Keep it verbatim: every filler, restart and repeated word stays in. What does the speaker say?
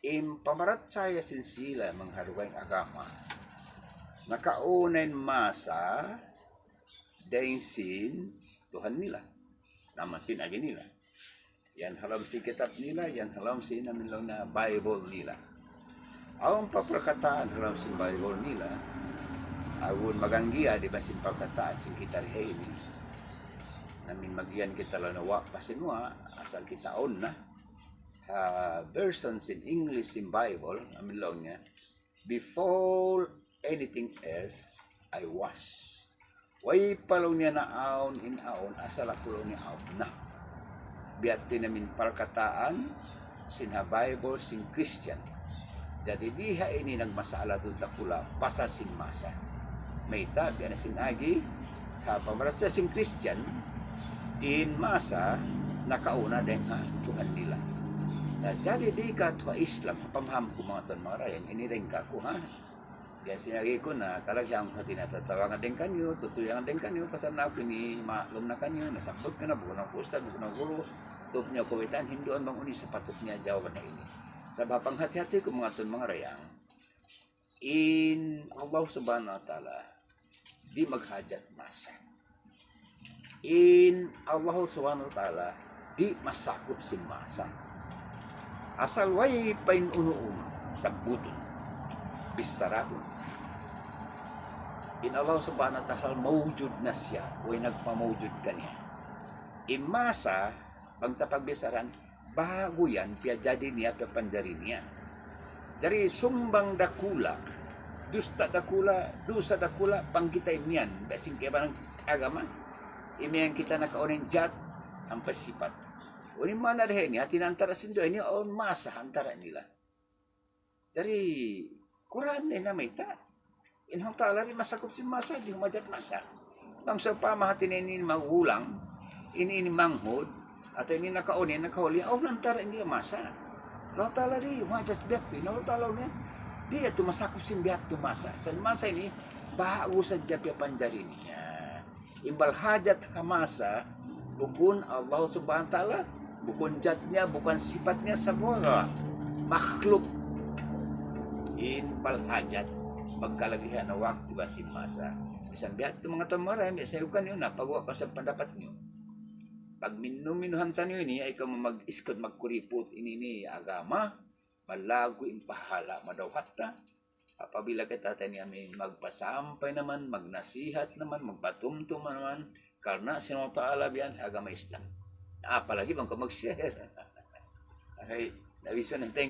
In pamarachaya sin sila manga ha dugaing agama, nakauna in masa dayn sin Tuhan nila. Amu in agi nila. Yan ha lawm sin kitab nila, yan ha lawm sin amin laung na Bible nila. Awn pa parkataan ha lawm sin Bible nila, awn maganggiya di ba sin parkataan sin kita di ha ini. Amin magiyan kita laung na wa pa sin wa, asal kita awn na. Ha version sin English sin Bible, amin laung niya, "Before anything else, I was." Way pa laung niya naawn in awn, asal aku laung niya awn na. Biya' ha yan amin parkataan sin ha Bible sin Christian. Jadi di ha ini nagmasala tuud dakula' pasal sin masa. Mayta', biya' na sin agi, ha pamarachaya sin Christian, in masa nakauna dayn ha Tuhan nila. Na, jadi di katu' ha Islam, pamaham ku manga tuwan manga dayang, ini dayn kaku' ha. Biya' sin agi ku na, kalagihan ku hati niya tatawa dayn kaniyu, tutuy dayn kaniyu, pasal na aku ini maklum na kaniyu, nasabbut ku na, bukun aku ustad, bukun aku guru, tuud niya kawitan, hinduan bang unu in sapatut niya jawaban ha ini. Sabab panghati-hati ku manga tuwan manga dayang, in Allah Subhanahu wa Ta'ala di' maghajat masa. In Allah Subhanahu wa Ta'ala di' masakup sin masa. Asal way pa in unu-unu, sabbutun, bissarahun. In Allah Subhanahu wa Ta'ala mawjud na siya, way nagpamawjud kaniya. In masa, bang ta pagbicharahan, ba'gu yan, piyajadi niya, piyapanjari niya. Jari sumbang dakula', dusta dakula', dusa dakula', bang kita imiyan, biya' sin kaibanan agama, imiyan kita nakauna in jat, ampa sipat. Unu in maana dayn ha ini, hati niya antara sin duwa ini, awn masa antara nila. Jari, Qur'an ini namayta'. In Allah Ta'ala di' masakup sin masa, di' humajat masa. Bang sawpama hati niya ini magulang, ini, ini manghud, atawa ini nakauna, ini nakahuli, awn antara ini masa. Allah Ta'ala di' humajat biya' tu, in Allah Ta'ala ini, di' yadtu masakup sin biya' tu masa. Sa' masa ini, ba'gu sadja piyapanjari niya. In balhajat ha masa, bukun Allah Subhanahu wa Ta'ala, bukun jat niya, bukun sipat niya, sabuga makhluk. In balhajat, pagkalagihan na waktu ba sin masa. Misan biya' tu manga tuwan manga dayang, misan ukan yun na, pagwa ka sa pandapat niyu. Pag minu-minuhan taniyu ini, ay kamu mag-iskut, magkuriput, ini, ini agama, malaggu' in pahala, madawhat ta. Apabila kita taniyu amin magpasampay naman, magnasihat naman, magpatumtum naman, karna' sin Allah Ta'ala biya' yan, agama Islam. Apalagi bang kaw mag-share. Ay, nabisan na